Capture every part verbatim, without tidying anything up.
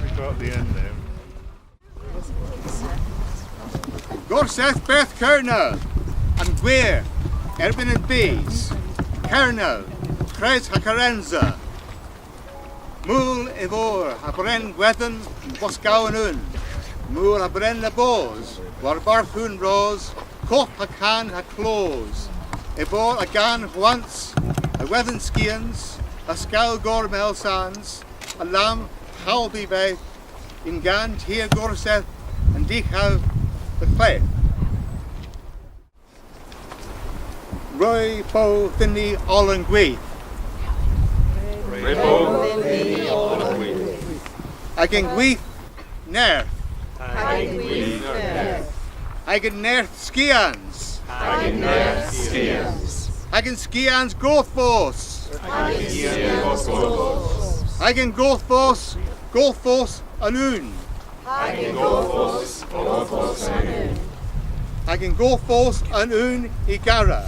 We got the end there. Gorsedh Berdh Kernow, an gwir, erbynn an bys. Kernow, kres ha kerensa. Mul y vor ha bren gwedhen, bos gown unn. Mul ha bren a bos, warbarth unn ros, kov ha kan ha klos. Y vor a gan hwans, a wedhen skians, a skaw gormel sans, a lamm howlby beth, yn gan tir Gorsedh, an dyghow dhe kledh. Re bo dhyn ni oll an gwith. Re bo dhyn ni oll an gwith. Hag yn gwith nerth. Hag yn gwith nerth. Hag yn nerth skians. Hag yn nerth skians. Hag yn skians godhvos. Hag yn skians godhvos. Hag yn godhvos, godhvos an ewn. Hag yn godhvos, godhvos an ewn. Hag yn godhvos an ewn y gara.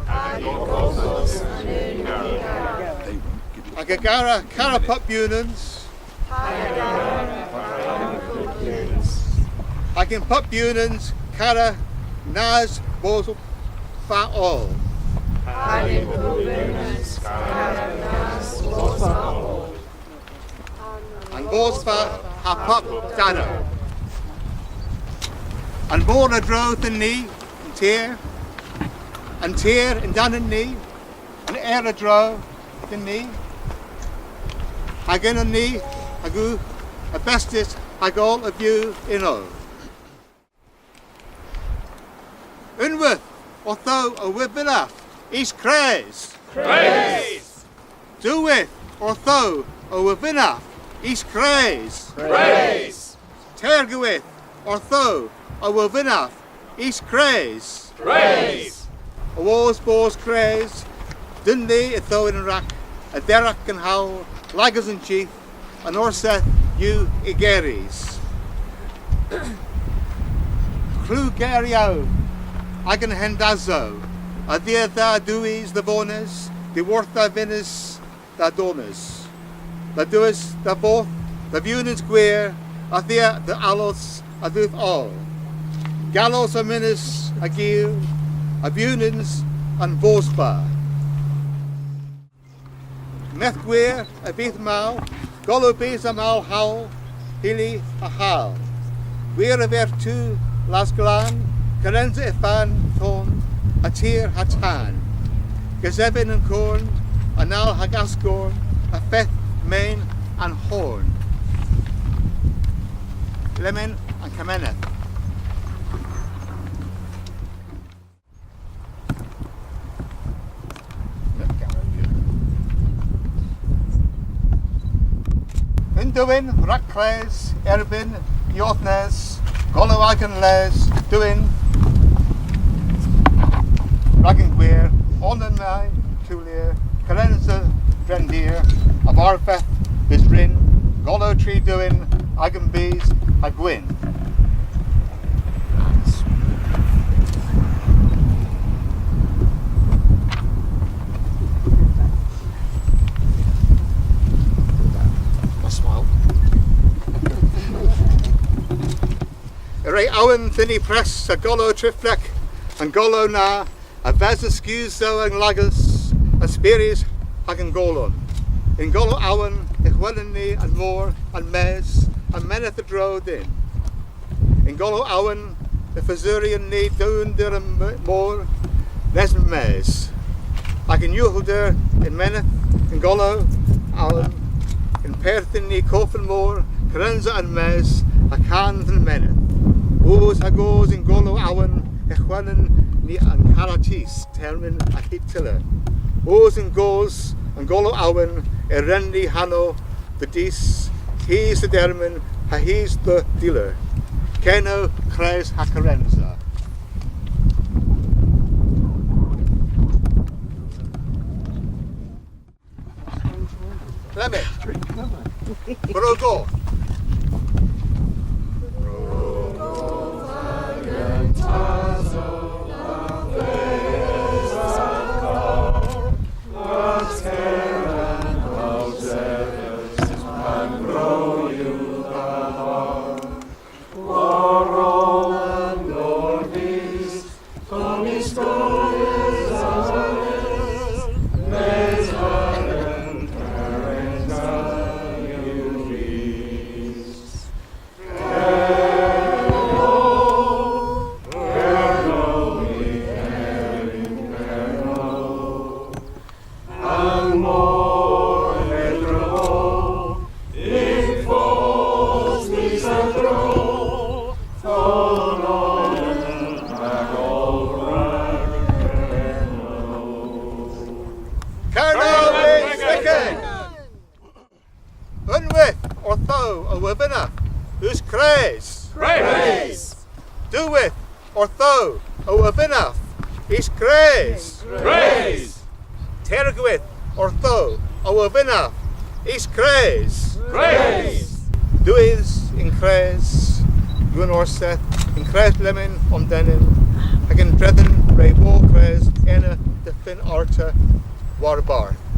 Hag yn godhvos an ewn y gara. Hag y gara, kara pub bewnans. Hag yn pub bewnans, kara nas bos fa oll. Hag yn pub bewnans, kara nas bos fa oll. An bos fa ha pub danow. An mor a-dro dhyn ni, an tir. An tir yn-dann ni, an ayr a-dro dhyn ni. Hag ynnon ni, hag yw, a bestes, hag oll a vew ynno. Unnweyth orthowgh y hwovynnav, eus kres? Kres! Diwweyth orthowgh y hwovynnav, eus kres? Kres! Teyrgweyth orthowgh y hwovynnav, eus kres? Kres! Awos bos kres, dynn ni ytho yn-rag, a-dherag an howl, lagas an jydh, an Orsedh yw igerys. Klewgeryow agan hendasow, a-dhia dha dewis dha vones, dhyworth dha venys dha dones. Dha dewis dha vodh, dha vewnans gwir, a-dhia dha allos a dheuth oll. Gallos a menys a gyll, a vewnans an vos fa. Medh gwir a vydh maw, golow bys a maw howl, hyli a hal. Gwir a ver tu las glan, kerensa y fan ton, a tir ha tan. Gesevin an korn, anal hag askorn, a feth men an horn. Lemmyn an kemeneth. Yn dewin rag kles erbynn y odhnes, golow agan les, dewin rag an gwir, onan a Tulir, kerensa dre an dir, a-barth bys rin, golow tri dewin, agan bys ha gwynn. Re owen dhyn ni pres a golow triflek, an golow na, a-ves a skeusow an lagas, an spyrys hag an golon. Yn golow owen y hwelyn ni an mor, an mes, an menydh a-dro dhyn. Yn golow owen y fesuryon ni dewnder an m-, mor, les an mes. Hag yn ughel der, yn menydh, yn golow owen, yn perthyn ni kov an mor, kerensa an mes, ha kan dhe'n menydh. Oos hag oos yn golow owen, y hwelyn ni an karatis, termyn a hit tyller. Oos an goos, an golow awen, a wren ni hanow dhe dus, hys dhe dermyn, ha hys dhe dhyllir. Kernow, Kres ha Kerensa. Clement. Bro Goth. Kernow yn Sygek! Unnweyth orthowgh a wovynnav, eus kres? Kres! Diwweyth orthowgh a wovynnav, eus kres? Kres! Teyrgweyth orthowgh a wovynnav, eus kres? Kres! Deus yn kres, yw an Orsedh, yn kres lemmyn omdennyn, hag yntredhon re bo kres ena dhyffyn arta warbarth.